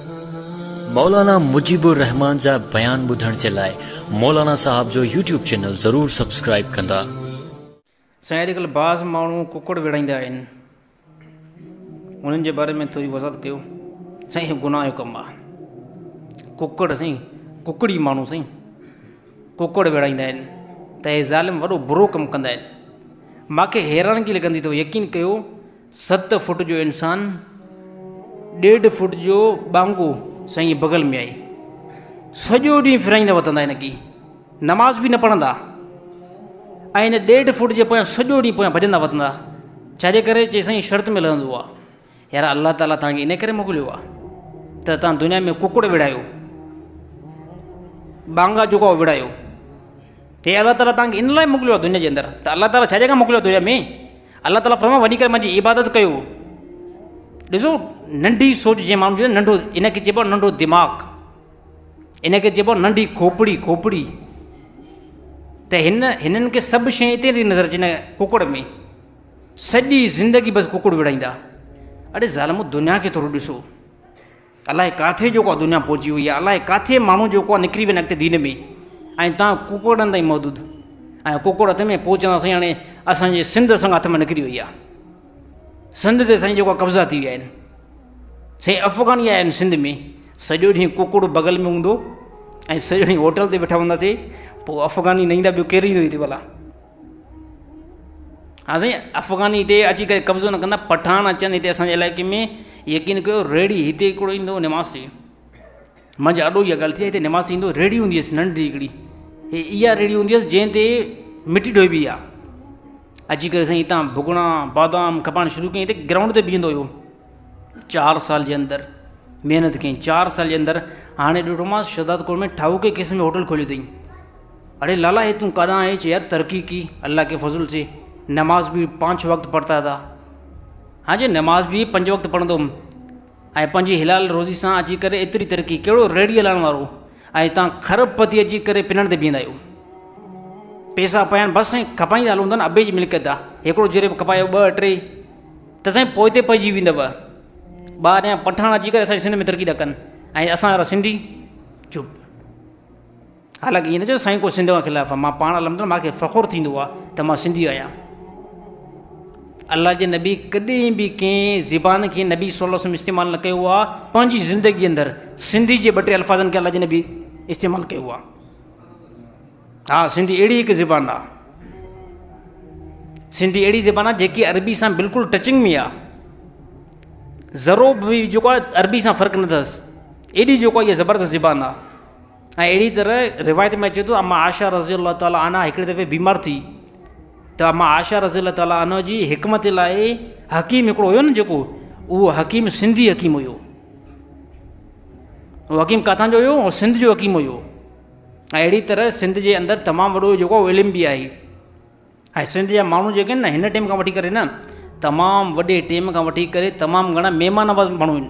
مولانا مجيب الرحمان جا بيان ٻڌڻ جي لاء مولانا صاحب جو يوٽيوب چينل ضرور سبسڪرائيب ڪندا. سائين اڄڪلهه بعض ماڻهو ڪڪڙ وڙهائيندا آهن انهن جي باري ۾ ٿوري وضاحت ڪيو سائين اهو گناهه جو ڪم آهي ڪڪڙ سائين ڪڪڙي ماڻهو سائين ڪڪڙ وڙهائيندا آهن ته اهي ظالم وڏو برو ڪم ڪندا آهن ماکي حيرانگي لڳندي اٿو يقين ڪيو ست فوٽ جو انسان ڏيڍ فوٽ جو ٻانگو سائين بغل ۾ آئي سڄو ڏينهن ڦرائيندا وتندا هن کي نماز به نه پڙهندا ۽ هن ڏيڍ فوٽ جي پويان سڄو ڏينهن پويان ڀڄندا وتندا ڇاجي ڪري چي سائين شرط ۾ لهندو آ يار الله تعاليٰ تان کي ان ڪري موڪليو آ ته تان دنيا ۾ ڪڪڙ وڙهايو ٻانگا جيڪو وڙهايو هي الله تعاليٰ تان کي ان لاء موڪليو آ دنيا جي اندر ته الله تعاليٰ ڇاجي کان موڪليو دنيا ۾ الله تعاليٰ فرمايو وڃي ڪري منهنجي عبادت ڪيو. ڏسو ننڍي سوچ جنهن ماڻهو جو ننڍو ان کي چئبو آهي ننڍو دماغ ان کي چئبو آهي ننڍي کوپڙي کوپڙي ته هن هنن کي سڀ شيء اتي ٿي نظر اچي هن ڪڪڙ ۾ سڄي زندگي بس ڪڪڙ وڙهائيندا اڙي ظالمو دنيا کي ٿورو ڏسو الائي ڪاٿي جيڪو آ دنيا پهچي وئي آ الائي ڪاٿي ماڻهو جيڪو آ نڪري وين اڳتي دين ۾ ۽ تان ڪڪڙن تائين محدود ۽ ڪڪڙ هٿ ۾ پوء چوندا سائين هاڻي اسان جي سنڌ اسان کان هٿ مان نڪري وئي آ سنڌ تي سائين جيڪو قبضا ٿي ويا آهن سائين افغاني آيا آهن سنڌ ۾ سڄو ڏينهن ڪڪڙ بغل ۾ هوندو ۽ سڄو ڏينهن هوٽل تي ويٺا هونداسي پوء افغاني نه ايندا ٻيو ڪير ايندو هتي ڀلا ها سائين افغاني هتي اچي ڪري قبضو نه ڪندا پٺاڻ اچن هتي اسانجي علائقي ۾ يقين ڪيو ريڙهي هتي هڪڙو ايندو نماسي منهنجي آڏو اها ڳالهه ٿي هتي نماسي ايندو ريڙهي هوندي هيس ننڍڙي هڪڙي هي اها ريڙهي هوندي هيس جنهن تي مٽي ڍوئبي آ اچي ڪري سائين هتان ڀڳڙا بادام کپائڻ شروع ڪيائين هتي گرائونڊ تي بيهندو هيو چار سال جي اندر محنت ڪيائين چار سال جي اندر هاڻي ڏٺومانس شهداد ڪوٽ ۾ ٺاهوڪي قسم جو هوٽل کوليو اٿئي اڙي لالا هي تون ڪاڏان آئين چي يار ترقي ڪي الله ڪي فضل سي نماز به پانچ وقت پڙهتا ٿا ها جي نماز به پنج وقت پڙهندو هوم ۽ پنهنجي حلال روزي سان اچي ڪري ايتري ترقي ڪهڙو ريڙهي هلائڻ وارو ۽ تان کرب پتي اچي ڪري پنڻ تي بيهندا آهيو پيسا پيا آهن بس سائين کپائيندا هلون ٿا نه ابي جي ملڪيت آ هڪڙو جريب کپايو ٻه ٽي ته سائين پوئتي پئجي ويندو ٻاهريان پٺاڻ اچي ڪري اسان جي سنڌ ۾ ترقي ٿا ڪن ۽ اسان وارا سنڌي چپ حالانڪه ائين نه چئو سائين ڪو سنڌ کان خلاف آهي مان پاڻ الحمدلله مان کي فخر ٿيندو آهي ته مان سنڌي آهيان الله جي نبي ڪڏهن به ڪنهن زبان کي نبي صلي الله وسلم استعمال نه ڪيو آهي پنهنجي زندگي اندر سنڌي جي ٻه ٽي الفاظن کي الله جي نبي استعمال ڪيو آهي ها سنڌي اهڙي هڪ زبان آهي سنڌي اهڙي زبان آهي جيڪي عربي سان بلڪل ٽچنگ ۾ آهي ذرو به جيڪو آهي عربي سان فرق نه اٿس ايڏي جيڪو آهي زبردست زبان آهي ۽ اهڙي طرح روايت ۾ اچي ٿو اما عائشه رضي الله تعالٰي عنها هڪڙي دفعي بيمار ٿي ته اما عائشه رضي الله تعالٰي عنها جي حڪمت لاء حڪيم هڪڙو هيو نه جيڪو اهو حڪيم سنڌي حڪيم هيو اهو حڪيم ڪاٿان جو هيو سنڌ جو حڪيم هيو ۽ اهڙي طرح سنڌ جي اندر تمام وڏو جيڪو علم به آهي ۽ سنڌ جا ماڻهو جيڪي آهن نه هن ٽيم کان وٺي ڪري نه تمام وڏي ٽيم کان وٺي ڪري تمام گهڻا مهمان نواز ماڻهو آهن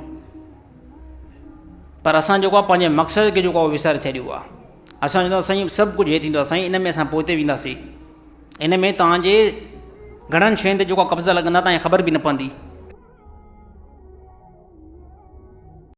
پر اسان جيڪو آهي پنهنجي مقصد کي جيڪو آهي وساري ڇڏيو آهي اسان چوندا سائين سڀ ڪجهه هي ٿيندو آهي سائين ان ۾ اسان پوئتي وينداسين ان ۾ توهان جي گهڻن شين تي جيڪو قبضا لڳندا توهان کي خبر به نه پوندي.